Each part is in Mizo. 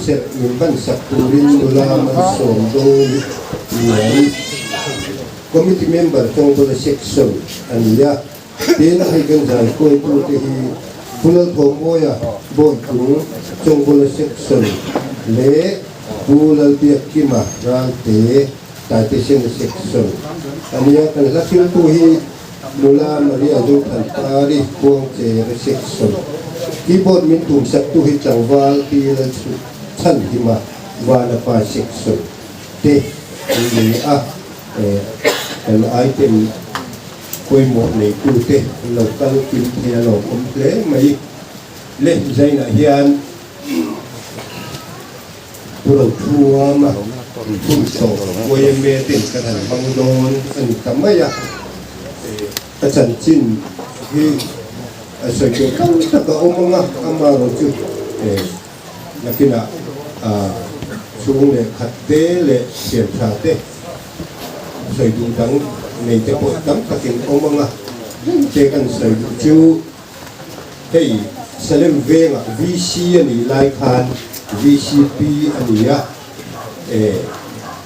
Hunserh min hmansak turin nula malsawm dawng lian Committee member Chawngkawla Section a ni a. Tin, hei kan zai hruaitute hi Pu Lalthawmawia Bawitlung Chawngkawla Section leh Pu Lalbiakkima Ralte Taitesena Section a ni a. Kan hla thiltu hi Nula Maria Zothanpari Khuangchere Section. Keyboard min tumsaktu hi tlangval Pi Lalchhanhima Vanapa Section te an ni a. Kan item pawimawh neitute an lo kal kim thei a lawmawm hle mai. Le Zainah hian Pu Rothuama Phunchawk yma ten kan han hmang dawn a ni ta mai a, a chanchin hi a sawi tur tam tak a awm ang a, amaherawh chu nakinah chhung leh khat te leh thian tha te sawi duh dang nei te pawh tam takin awm ang a, te kan sawi duh chu. Hei Salem vengah VC a nih lai khan VCP a ni a, e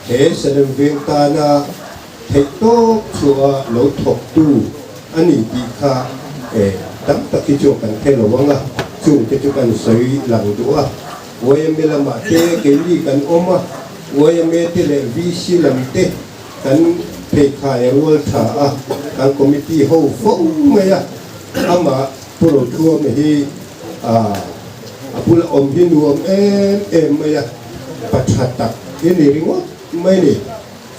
he Salem veng tana theihtawp chhuah a lo thawktu a ni tih kha e tam tak hi chu kan hre lo ang a, chungte chu kan sawi lang duh a. Yma lamah te keini kan awm a, yma te leh VC lam te kan pheikhai a rual tha a, kan committee ho fo mai a. Amah Pu Rothuama hi a bula awm hi nuam em em mai a, pa tha tak hi ni ringawt mai ni.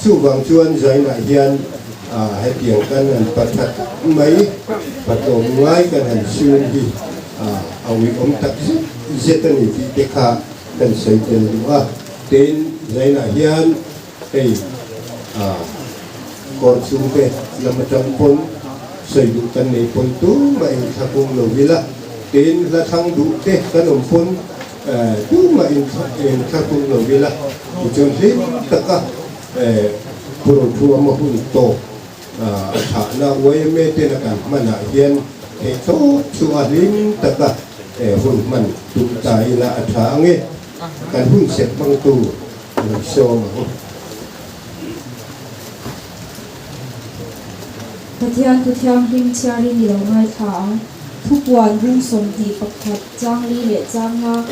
Chuvang chuan Zainah hian hetiang kan han pa tha tak mai, pa tlawm ngai kan han siam hi a uiawm tak zet zet a ni tih te kha kan sawi tel duh a. Tin, Zainah hian Hei kawr chhungte lam atang pawn sawi duh kan nei pawn tumah in thlakung lo ila, tin hla thlang duh te kan awm pawn tumah in thlakung lo ila, tichuan hlim taka Purothuama hun tawp a thahna yma tena kan hmanah hian theihtawp chu a hlim taka hun hman tum ta ila a tha ange, kan hun sep hmangtu. Min sawm ang. Pathian thu thianghlim chhiarin i lo ngaithla ang. Thupuan bung 21 chang li leh chang nga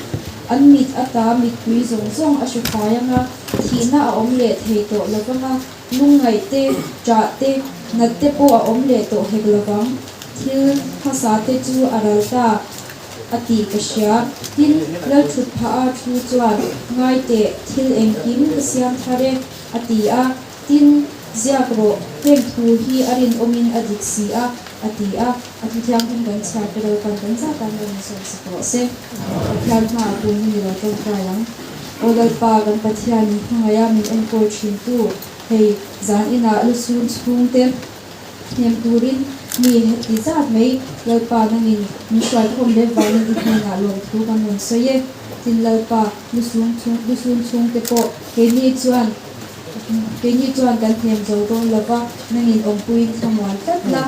an mit ata mittui zawng zawng a hre fai ang a, thihna a awm leh thei tawh lo vang a, lungngaih te, ṭah te, nat te pawh a awm leh tawh hek lo vang. Thil hmasa te chu a ral ta. A tih ka hria. Tin, Lalthut phah a thu chuan, Ngai teh, thil engkim ka siam thar e, a ti a. Tin, Ziak rawh, heng thu hi a rinawmin a dik si a, a ti a. A thu thianghlim kan chhiar te lo kan kan zat a, Lalmi sawi sak rawh se. Pathian hmaah tun hi ni lo tawngtai ang. Aw Lalpa, kan Pathian min hmangaih a, min enkawl thintu, hei zan inah lusun chhungte, Hnem turin mi heti zat mai Lalpa nangin min hruaikhawm leh vangin i hnenah lawmthu kan rawn sawi e. Tin Lalpa, lusun chung lusun chhungte pawh keini chuan keini chuan kan hnem zo dawn lova, nangin awmpuiin thlamuan tlat la,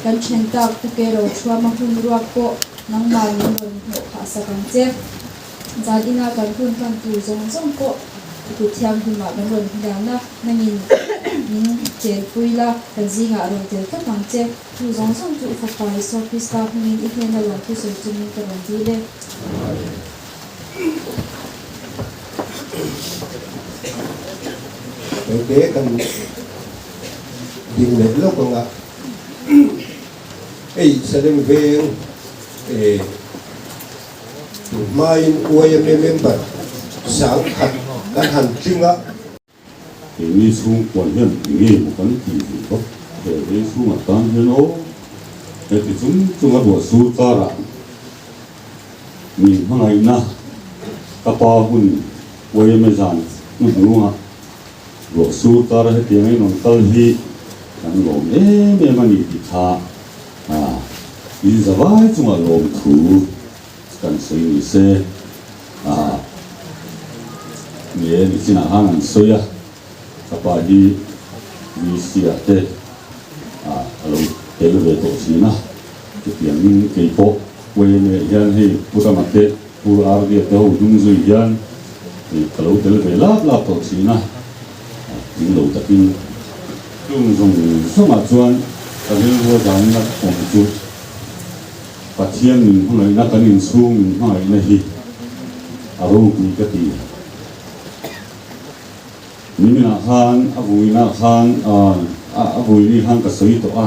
kan then tak pu ke ro thuama hun ruak pawh nangmah min rawn hnawh phah sak ang che. Zan ina kan hun hman tur zawng zawng pawh i kut thianghlimah kan rawn hlian a, nangin min chenpui la, kan zingah rawn tel tlat ang che. Chu zawng zawng chu i Fapa Isua Krista hmingin i hnena lawmthu sawi chungin ka rawn dil e. Tawite kan ding leh lawk ang a, hei Salem veng eh. Hmain yma member 10,000 kan han tling a. Keini chhungkuan hian enge maw kan tih ve bawk he veng chhungah tan hian aw heti chung chung a ruah sur karah min hmangaihna ka pa hun yma zan hnuhnungah ruah sur kara hetiang a inrawn kal hi kan lawm em em a ni tih kha A, in zavai chungah lawmthu kan sawi ni se, a, nge nichinah khan an sawi a, ka pa hi VC ah te a a lo tel ve tawh thin a, chutiangin kei pawh YMA hian hei Pu Rama te, Pu RD te ho hnung zui hian Ka lo tel ve lap lap tawh thin a, tling lo takin chung zawng zawngah chuan ka rilru a zanna awm chu Pathian min hmangaihna kan inchhung min hmangaihna hi a ropui ka ti. Niminah khan a vuinah khan a vuini khan ka sawi tawh a.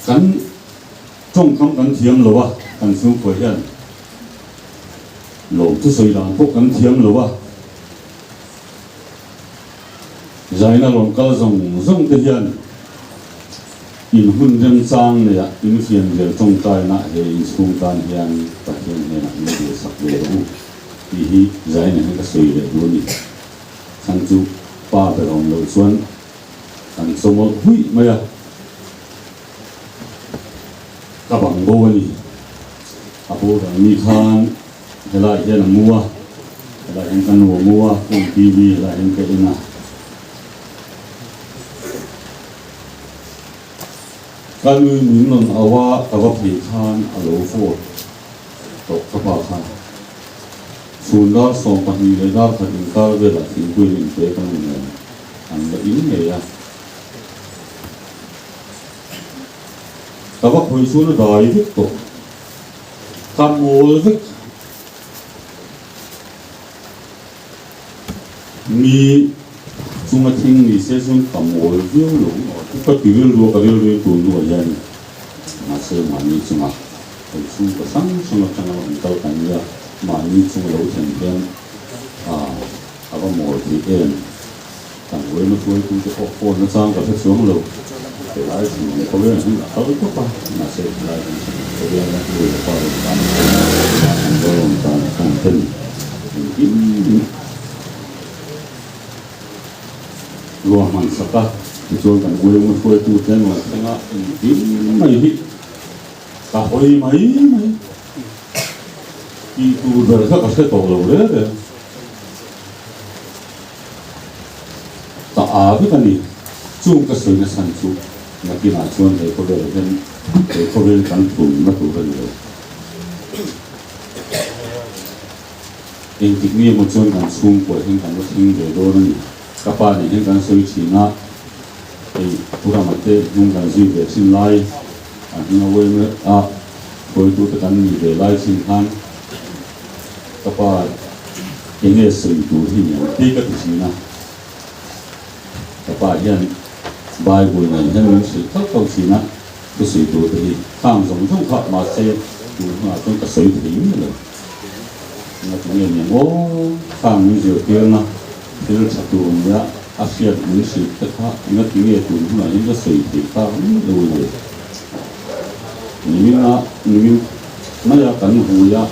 Kan tawngkam kan thiam lo a, kan chhungkua hian lawm chu sawi dan pawh kan thiam lo a, zaina rawn kal zawng zawng te hian in hun remchang neih ah in fianrial tawngtaina he inchhung tan hian Pathian hnenah min duhsak ve rawh u tih hi zaina hian ka sawi leh duh a ni. Chhan chu pa ber awm loh chuan Kan chawmawlh huih mai a, ka bang bo a ni. A boral ni khan helai hian a mu a, helai hian ka nu a mu a, phone TV helai hian ka en a. Ka nui min rawn au a, ka va phei khan a lo vote tawh ka pa khan. Chhun dar 12 leh dar khat inkar velah thingpui an inpe ka nu nen. An la in ngei a. Ka va khawi chuan a dai vek tawh. Ka mawl vek. Mi chunga thing ni se chuan ka mawl viau lo. Ka ti rilru a, ka rilru in tun hnuah hian mahse mahni chunga kan chhungkaw hrang hrang atanga rawn kal kan nia, mahni chunga lo thlen hian ah. A va mawi theih em? Kan uaina hruaitute pawh phone nachang ka hre chuang lo. Helai thinlung khawvel hi a kal tawp a, mahse helai kan thinlung khawvela nu leh pa rawn tan a, an va rawn tan a khan ten engkim ruahman sak a, tichuan kan uaina hruaitute an rawn thleng a, engkim mai hi ka hawi mai mai. Tih tur ber kha ka hre tawh lo reng reng. Ka â vek a ni. Chung ka sawi nachhan chu nakinah chuan he khawvelah hian he khawvel kan thunna tur a ni lo. Engtik nge maw chuan kan chhungkuah hian kan la thleng ve dawn a ni. Ka pa nen hian kan sawi thin a, hei Pu Rama te hnung kan zui ve thin lai a hnung a uaim a, hruaitute kan nih ve lai thin khan Ka pa enge sawi tur hi ni ang tih ka ti thin a, ka pa hian Bible nen hian min hrilh khalh khalh thin a, thu sawi tur te hi khang zawng zawng kha mahse tun hunah chuan ka sawi thei miah lo. Enga ti nge ni ang aw, khang min zirtirna thil tha tur nia a hriat min hrilh te kha enga ti nge tun hunah hian ka sawi thei tak miah lo le. Nimin a nimin maia kan vui a,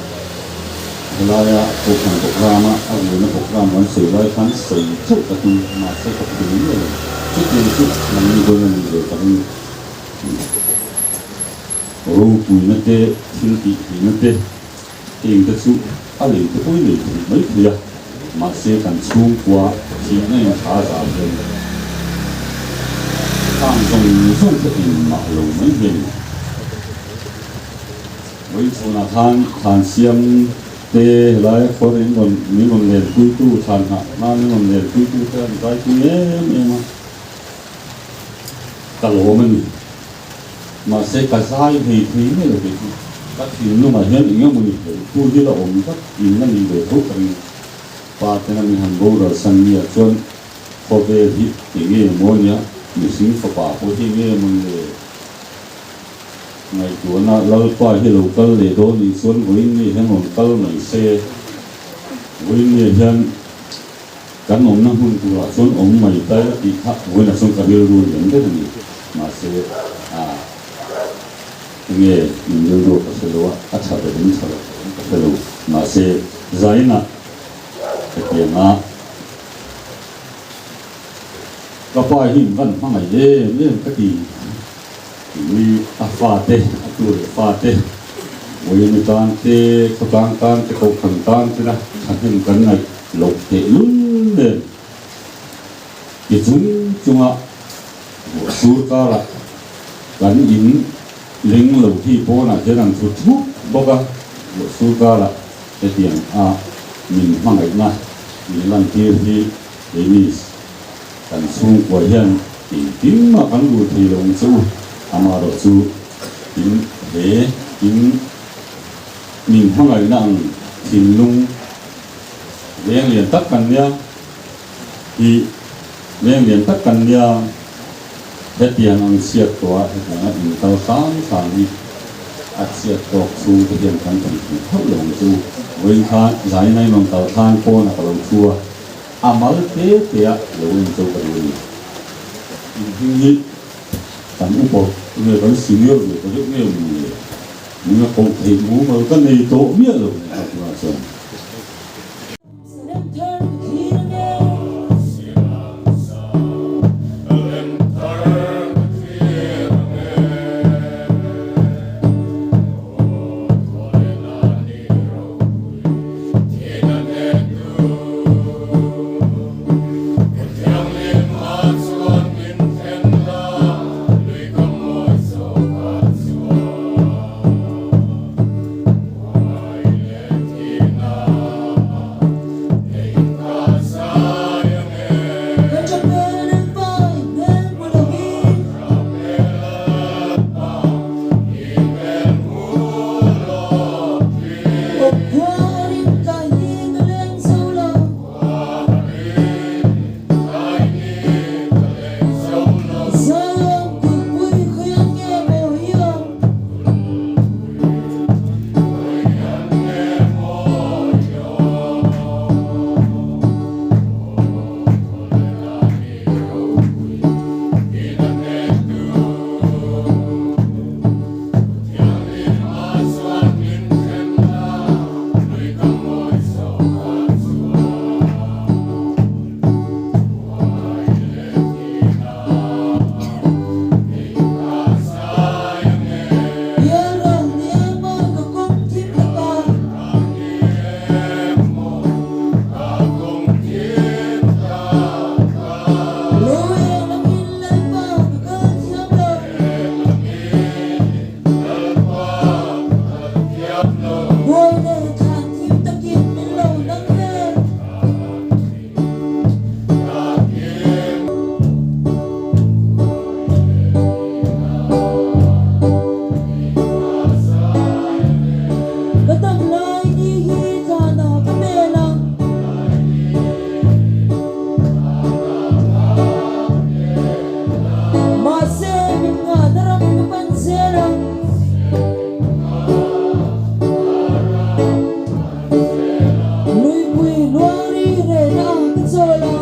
helaia Kohhran programme a a vuina programme kan sawi lai khan sawi chauh ka tum, mahse ka phur miah lo. Chutiang chu nangni dawn a nih ve ka ring. Ropuina te, thil tih theihna te, heng te chu a lei te pawhin lei theih mai thei a, mahse kan chhungkua thiahna in tha a zah hian khang zawng zawng te engmah lo mai hian Vawichhawnah khan thlan siam te helai khuar in rawn min rawn lenpuitu thlan nghah hma min rawn lenpuitu te an zaipui em em a, ka lawm a ni. Mahse ka zai thei thei mai lo kei chu. Ka thinlungah hian eng emaw ni hlei tu hi la awm tlat in a nih ve tho ka ring. Pa tena min han boral san nia chuan khawvel hi enge maw nia mihring fapa pawh hi enge maw ni le? Ngaihtuahna Lalpa hi lo kal leh dawn nih chuan vawiin nge hian rawn kal mai se. Vawiin nge hian kan awmna hmun turah chuan awm mai ta ila tih kha vawiinah chuan ka rilru lian ber a ni. Mahse, ah, enge min rilru ka hre lo a, a tha ber in tha lo ber in ka hre lo. Mahse, zainah hetianga ka pa hi in van hmangaih em em ka ti. Tui a fate, a tu leh fate, Uiami tan te, khawtlang tan te, kohhran tan te na thahnem kan ngaih loh tehlul nen ti chung chunga ruah sur karah kan in. Ling lo hi pawnah hian an thu thup bawk a, Ruahsur karah hetiang a min hmangaihna min lantir hi keini kan chhungkua hian engtin mah kan rul thei lo ang che u, amaherawhchu in he in min hmangaihna ang thinlung veng lian tak kan nia hi veng lian tak kan nia. Hetiang ang chhiat tawh ah hetiang a inkal sang sang hi a chhiat tawk chhung te hian kan thei thei thauh lo ang chu. Vawiin khan Zaina in rawn kal khan pawn ah ka lo thu a, a mal te te ah lo en chauh ka duh a ni. Inhming hi kan upa nge kan senior ve ta deuh nge maw ni le? Min a koh theih mumal ka nei tawh miah lo ni kha tunah chuan. Ka dam lai ni hi thlan ah ka mel a. Mahse min ngahna ram ka pan zel a. Luipui luang ri rehna ah ka chawl a.